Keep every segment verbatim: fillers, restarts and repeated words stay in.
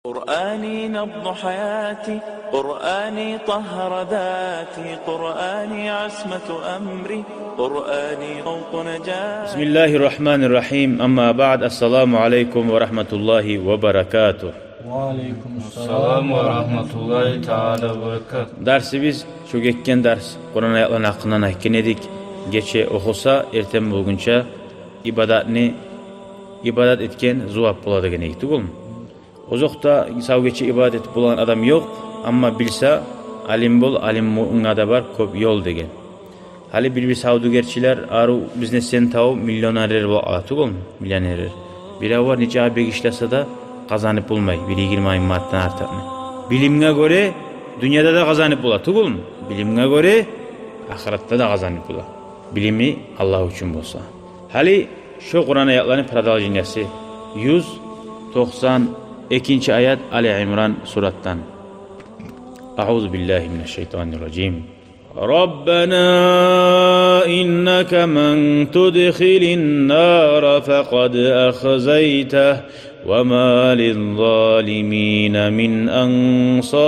قرآني نبض حياتي، قرآني طهر ذاتي، قرآني عصمة أمري، قرآني طوق نجاتي. بسم الله الرحمن الرحيم. أما بعد، السلام عليكم ورحمة الله وبركاته. Ва алейкум ассалам ва рагьматуллагьи таала ва баракатугь. Дарсыбыз, шо гетген дарс, Къуран аятланы гьакъындан айтгъан эдик. Гече охуса, эртен болгъунча ибадатны, ибадат этген зувап бола деген эдик, тюгюлмю? Озокъда, сав гече ибадат этип болагъан адам ёкъ, амма билсе, алим бол, алимге де бар кёп ёл деген. Гьали бир-бир савдюгерчилер, арив бизнесмен тавуп, миллионерлер бола, тюгюлмю, миллионерлер. Бирев бар, нечакъы бек ишлесе де, къазанып болмай бир йигирма минг манатдан артыкъны. Билимге гёре дюньяда да къазанып бола, тюгюлмю? Билимге гёре ахыратда да къазанып бола, билими Аллагь учун болса. Гьали шо Къуран аятланы продолжениясы, юз токъсан экинчи аят, Али Имран суратдан. أعوذ بالله من الشيطان الرجيم. ربنا إنك من تدخل النار فقد أخزيته وما للظالمين من أنصار.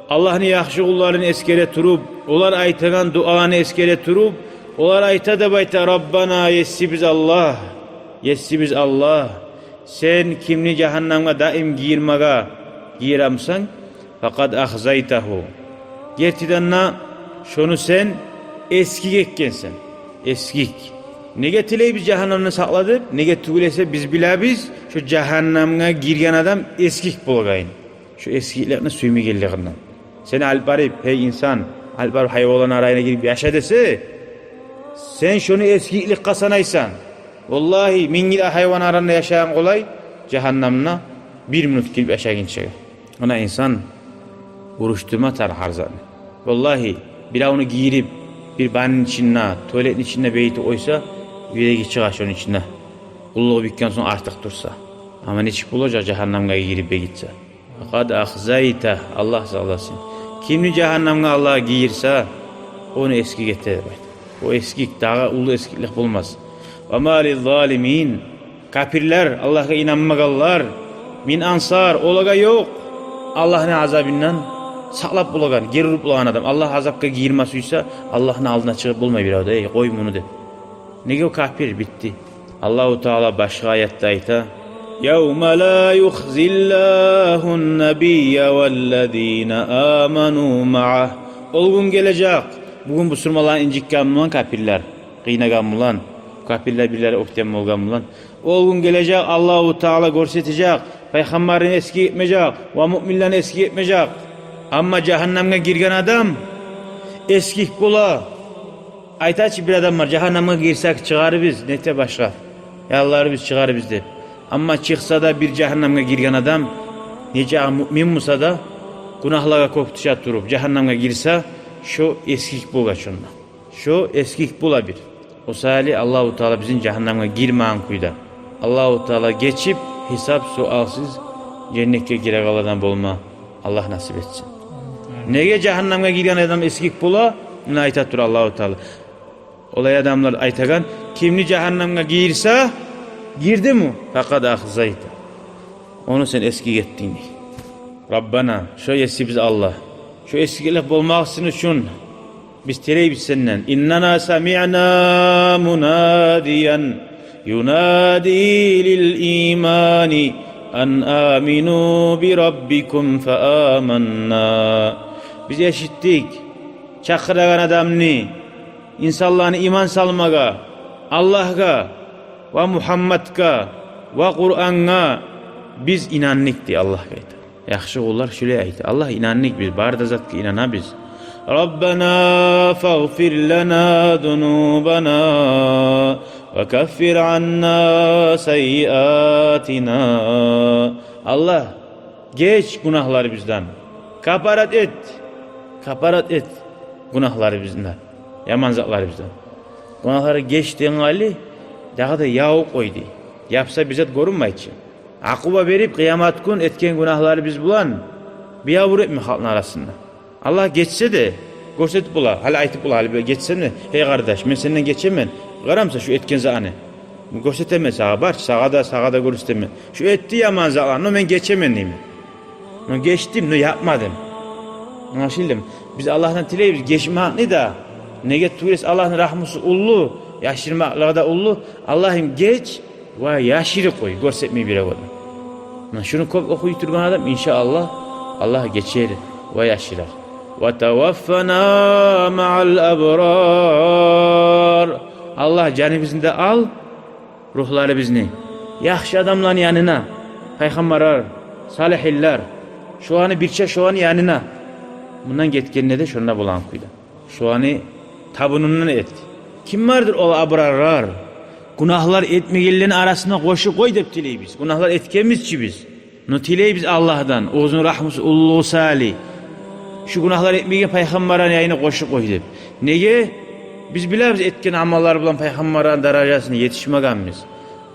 Аллагьны яхшы къулларын эсгере туруп, олар айтагъан дуаланы эсгере туруп, олар айта деп айта: «Раббана, есибиз Аллагь, есибиз Аллагь, сен кимни жагьаннамгъа даим гийирмеге гийиремисен, факъад ахзайтагьу. Гертиден де, шону сен эсгик этгенсен, эсгик». Неге тилейбиз жагьаннамдан сакъла деп? Неге тюгюл эсе, биз билебиз, шо жагьаннамгъа гирген адам эсгик болгъанын. Шо эсгикликни сюймегенлигинден. Сени алып барып, гьей инсан, алып барып гьайванланы арайына гирип яша десе, сен шону эсгикликге санайсан. Валлагьи, минг йыл гьайван арасында яшагъан къолай, жагьаннамда бир минут гирип яшагъынчагъа. Она инсан урушдурма тарыкъ гьар затны. Валлагьи, биревню гийирип, бир баняны ичинде, туалетни ичинде бегитип къойса, юреги чыгъа шону ичинде. Къуллугъу битген сонг артыкъ турса. Амма нечик болажакъ жагьаннамгъа гирип бегитсе? Факъад ахзайта, Аллагь сакъласын. Кимни жагьаннамгъа Аллагь гийирсе, ону эсгик эте деп айта. О эсгик, дагъы уллу эсгиклик болмас. Ва ма лиззалимин, капирлер, Аллагьгъа инанмагъанлар, мин ансар, олагъа ёкъ Аллагьны азабындан сакълап болагъан, гери уруп болагъан адам. Аллагь азапгъа гийирме сюйсе, Аллагьны алдына чыгъып болмай бирев де: «Эй, къой муну», — деп. Неге? О капир, битди. Аллагьу Таала башгъа аятда айта: «Явма ла юхзиллягьу ннабийя валлазина аману магьагь». Ол гюн гележек. Бугюн бусурманланы инжитген булан капирлер, къыйнагъан булан, капирлер бирлери оьктем болгъан булан. Ол гюн гележек, Аллагьу Таала гёрсетежек, пайхаммарны эсгик этмежек ва муъминлени эсгик этмежек. Амма жагьаннамгъа гирген адам эсгик бола. Айта чы, бир адам бар, жагьаннамгъа гирсек, чыгъарбыз, нете башгъа, ялларбыз, чыгъарбыз деп. Амма чыкъса да, бир жагьаннамгъа гирген адам, нечакъы муъмин буса да, гюнагьлагъа кёп тюше туруп, жагьаннамгъа гирсе, шо эсгик болгъан шонда. Шо эсгик бола бир. О саялы Аллагьу Таала бизин жагьаннамгъа гирмеген кюйде, Аллагьу Таала гечип, гьисап-суалсыз женнетге гирегенлерден болма Аллагь насип этсин. Неге жагьаннамгъа гирген адам эсгик бола? Муна айта тура Аллагьу Таала. Олай адамлар айтагъан: «Кимни жагьаннамгъа гийирсе, гирдими, факъад ахзайта, ону сен эсгик этдинг», — дей. Раббана, шо есибиз Аллагь, шо эсгиклик болмасын учун биз тилейбиз сенден. Иннана самиъна мунадиян юнади лил имани ан амину би раббикум фа аманна. Биз эшитдик чакъырагъан адамны, инсанланы иман салмагъа, Аллагьгъа ва Мугьаммадгъа ва Къурангъа биз инандыкъ, дей, Аллагьгъа айта. Яхшы къуллар шулай айта: «Аллагь, инандыкъ биз, бары да затгъа инанабыз». Раббана фагъфир лана зунубана ва каффир анна саййиатина. Аллагь, геч гюнагьларыбыздан, капарат эт, капарат эт гюнагьларыбыздан, яман затларыбыздан. Гюнагьланы геч дегенли, дагъы да ябып къой, дей. Япса бир зат гёрюнмей чи. Акъуба берип, къыямат гюн этген гюнагьларыбыз булан биябур этме халкъны арасында. Аллагь гечсе де, гёрсетип бола, гьали айтып бола, гьали бир гечсем де: «Гьей къардаш, мен сенден гечемен, къарамысан шу этген затны? Гёрсетемен сагъа, бар чы, сагъа да, сагъа да гёрсетемен. Шу этди яман затланы, но мен гечемен деймен. Но гечдим, но япмадым. Англашылдымы? Биз Аллагьдан тилейбиз гечмекни де. Неге тюгюл эсе Аллагьны рагьмусу уллу, яшырмакълыгъы да уллу. Аллагьым, геч ва яшырып къой, гёрсетмей биревге де. Муна шуну кёп охуй тургъан адам, иншааллагь, Аллагь гечер ва яшырар. Ва таваффана маъал абрар. Аллагь, жаныбызны да ал ругьларыбызны яхшы адамланы янына, пайхаммарлар, салигьинлер, шоланы бирче шоланы янына. Мундан гетгенде де шонда болагъан кюйде. Шоланы табунундан эт. Ким бардыр ол абрарлар? Гюнагьлар этмегенлени арасына къошуп къой деп тилейбиз. Гюнагьлар этгенбиз чи биз. Ну тилейбиз Аллагьдан, оьзюню рагьмусу уллулугъу саялы, шу гюнагьлар этмеген пайхаммарланы янына къошуп къой деп. Неге? Биз билебиз, этген амаллар булан пайхаммарланы даражасына етишмегенбиз.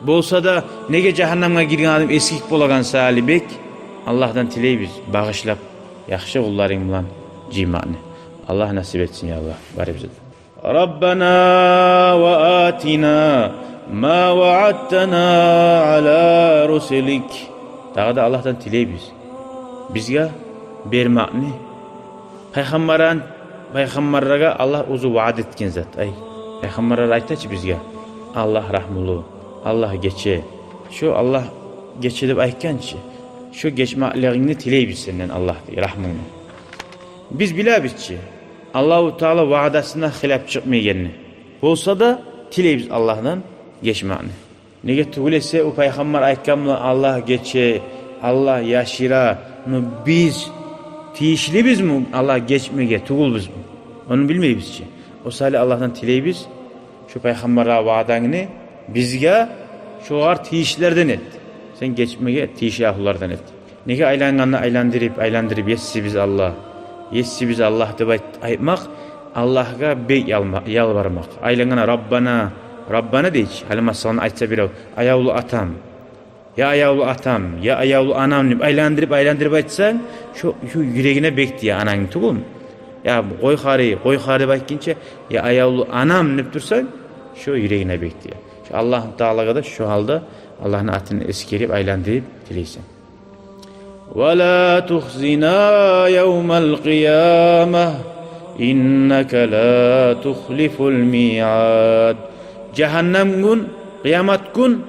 Болса да, неге жагьаннамгъа гирген адам эсгик болагъан саялы бек, Аллагьдан тилейбиз багъышлап, яхшы къулларынг булан жыймакъны. Аллагь насип этсин, я Аллагь, барыбызгъа да. Раббана ва атина ма ваъадтана ала русулик. Дагъы да Аллагьдан тилейбиз бизге бермакъны пайхаммарлар, пайхаммарлагъа Аллагь оьзю ваъда этген зат. Ай, пайхаммарлар айта чы бизге: Аллагь рагьмулу, Аллагь гече. Шо Аллагь гече деп айтгъан чы, шо гечмеклигингни тилейбиз сенден, Аллагь, дей, рагьмунгну. Биз билебиз чи Аллагьу Таала ваъдасына хилап чыкъмайгъанны. Болса да, тилейбиз Аллагьдан гечмекни. Неге тюгюл эсе, о пайхаммар айтгъан булан Аллагь гече, Аллагь яшыра. Ну биз тийишлибизми Аллагь гечмеге, тюгюлбюзмю? Ону билмейбиз чи. О саялы Аллагьдан тилейбиз, шу пайхаммаргъа ваъдангны бизге шогъар тийишлилерден эт. Сен гечмеге тийишли агьлулардан эт. Неге айлангъанда айландырып, айландырып, Есибиз Аллагь, Есибиз Аллагь деп айт-, айтмакъ, Аллагьгъа бек ялма-, ялбармакъ. Айлангъанда Раббана, Раббана дей чи. Гьали масала айтса бирев: аявлу атам, я аявлу атам, я аявлу анам деп айландырып, айландырып айтсанг, шо, шо юрегине бек тие анангны, тюгюлмю? Я къой хари, къой хари деп айтгъынча, я аявлу анам деп турсанг, шо юрегине бек тие. Шо Аллагьу Таалагъа да шо гьалда Аллагьны атын эсгерип, айландырып тилейсен. Ва ла тухзина явмал къияма, иннака ла тухлифул миъад. Жагьаннам гюн, къыямат гюн,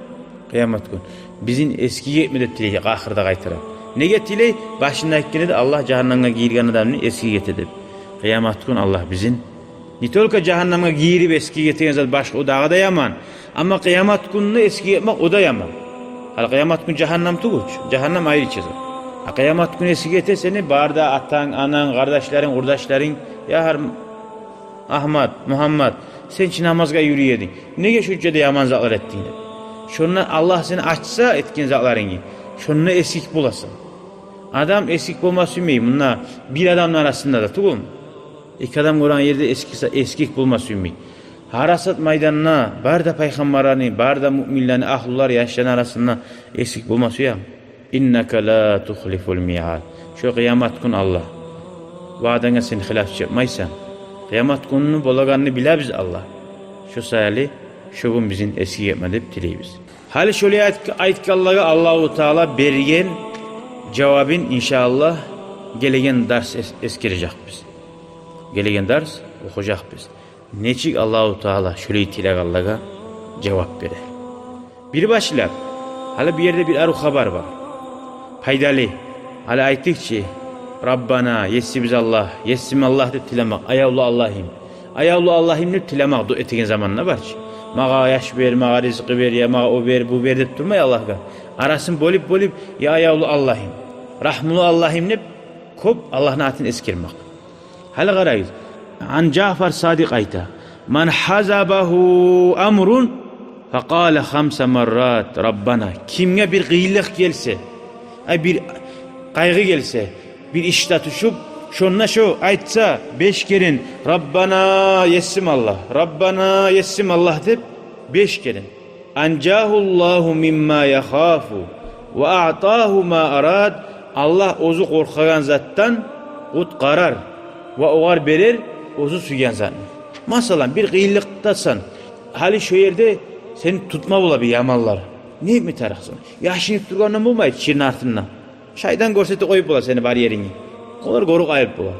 къыямат гюн бизин эсгик этме деп тилей, ахырда къайтара. Неге тилей? Башында айтгъан эди, Аллагь жагьаннамгъа гийирген адамны эсгик эте деп. Къыямат гюн Аллагь бизин не только жагьаннамгъа гийирип эсгик этеген зат башгъа, о дагъы да яман. Амма къыямат гюнню эсгик этмек, о да яман. Гьали къыямат гюн жагьаннам тюгюл чю. Жагьаннам айрыча зат. А къыямат гюн эсгик эте сени бары да атанг, ананг, къардашларынг, къурдашларынг: я гьар Агьмат, Мугьаммат, сен чи намазгъа юрюй эдинг, неге шунча да яман затлар этдинг деп. Шонда Аллагь сени ачса этген затларынгны, шонда эсгик боласан. Адам эсгик болма сюймей, мунда бир адамны арасында да тюгюлмю? Эки адам гёреген ерде эсгик, эсгик болма сюймей. Гьарасат майданда бары да пайхаммарланы, бары да муъминлени, агьлулар, яшланы арасында эсгик болма сюймей. Иннака ла тухлифул миъад. Шо къыямат гюн, Аллагь, ваъдангъа сен хилап чыкъмайсан. Къыямат гюнню болагъанны билебиз, Аллагь. Шо саялы шо гюн бизин эсгик этме деп тилейбиз. Гьали шолай айт-, айтгъанлагъа Аллагьу Таала берген жавабын, иншааллагь, гелеген дарс эс-, эсгережекбиз. Гелеген дарс охужакъбыз. Нечик Аллагьу Таала шолай тилегенлеге жавап бере. Бир башлап, гьали бу ерде бир арив хабар бар. Пайдалы. Гьали айтдыкъ чы, Раббана, Есибиз Аллагь, Есим Аллагь деп тилемек, аявлу Аллагьым, аявлу Аллагьым деп тилемек дуа этеген заманда бар чы. Магъа яш бер, магъа ризкъы бер, я магъа о бер, бу бер деп турмай Аллагьгъа. Арасын бёлюп-бёлюп, я аявлу Аллагьым, рагьмулу Аллагьым деп кёп Аллагьны атын эсгермек. Гьали къарайыкъ. Ан Жаъфар Садикъ айта: «Ман хьазабагьу амрун факъала хамса маррат Раббана». Кимге бир къыйынлыкъ гелсе, ай, бир къайгъы гелсе, бир ишде тюшюп, шонда шо айтса беш керен: «Раббана, Есим Аллагь, Раббана, Есим Аллагь», — деп беш керен. «Анжагьуллагьу мимма яхафу ва аътагьу ма арад». Аллагь оьзю къоркъагъан затдан къутгъарар ва огъар берер оьзю сюйген затны. Масала, бир къыйынлыкъдасан, гьали шо ерде Сени тутма бола бир яманлар. Не этме тарыкъсан? Яшынып тургъандан болмайды ширни артында. Шайтан гёрсетип къоюп бола сени бар еринге. Олар гёрюп къоюп бола.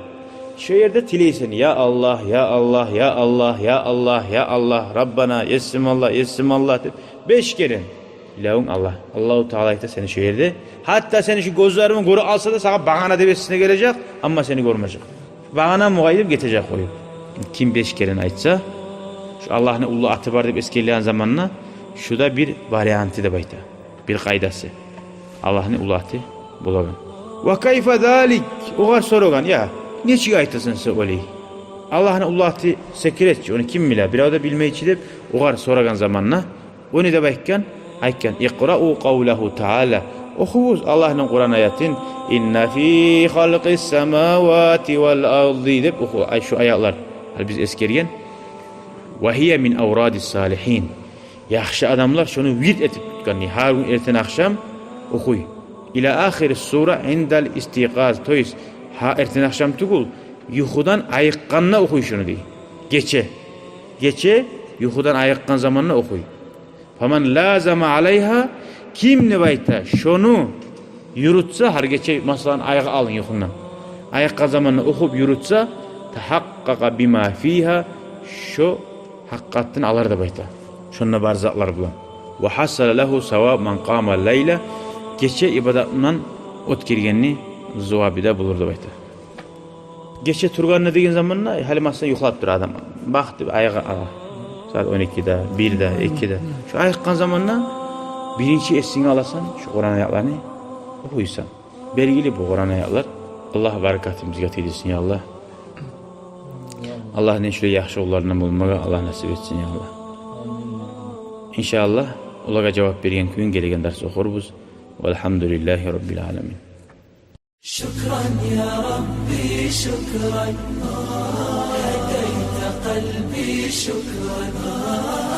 Шо ерде тилейсен: «Я Аллагь, я Аллагь, я Аллагь, я Аллагь, я Аллагь, Раббана, Есим Аллагь, Есим Аллагь», — деп беш керен тилевюнг Аллагь. Аллагьу Таала айта сени шо ерде. Гьатта сени шо гёзлеринг гёре алса да, сагъа багъана деп эсине гележек, амма сени гёрмежек. Багъана мугъайып гетежек къоюп. Ким беш керен айтса, шо Аллагьны уллу аты бар деп эсгерилген заманда, шо да бир варианты деп айта. Бир къайдасы. Аллагьны уллу аты болагъан. «Ва кайфа залик?» — огъар сорагъан: «Я, нечик айтасан сен олай? Аллагьны уллу аты секрет чи, ону ким биле, бирев де билмей чи», — деп огъар сорагъан заманда, о не деп айтгъан? Айтгъан: «Икърау къавлагьу Таала». Охугъуз Аллагьны Къуран аятын: «Инна фи халкъис самавати вал арди», — деп оху, ай, шо аятлар. Гьали биз эсгерген. «Ва гьия мин аврадис салигьин». Яхшы адамлар шону вирд этип тутгъан, гьар гюн эртен-ахшам охуй. «Ила ахирис сура индал истикъаз», то есть, гьа, эртен-ахшам тюгюл, юхудан айыкъгъанда охуй шону, дей. Гече. Гече юхудан айыкъгъан заманда охуй. «Фаман лазама алайгьа», ким деп айта, шону юрютсе, гьар гече, масала, айыгъып алынг юхунгдан, айыкъгъан заманда охуп юрютсе, «тагьакъкъакъа бима фигьа», шо гьакъыкъатын алар деп айта. Шонда бар затлар булан. «Ва гьасала лагьу савабу ман къама лайла», гече ибадатындан оьтгергенни зувабы да болур деп айта. Гече тургъанда деген заманда, гьали, масала, юхлап тура адам. Бах деп айыгъып ала. Сагьат он экиде, бирде, экиде. Шо айыкъгъан заманда биринчи эсинге аласан шо Къуран аятланы, охуйсан. Белгили бу Къуран аятлар. Аллагь баракатын бизге тийдирсин, я Аллагь. Аллагь не шулай яхшы къулларындан болмагъа Аллагь насип этсин, я Аллагь. Иншааллагь, олагъа жавап берген кюйюн гелеген дарс охурбуз. Валгьамдулиллагьи раббил аламин. شكرا يا ربي، شكرا. هديت قلبي، شكرا.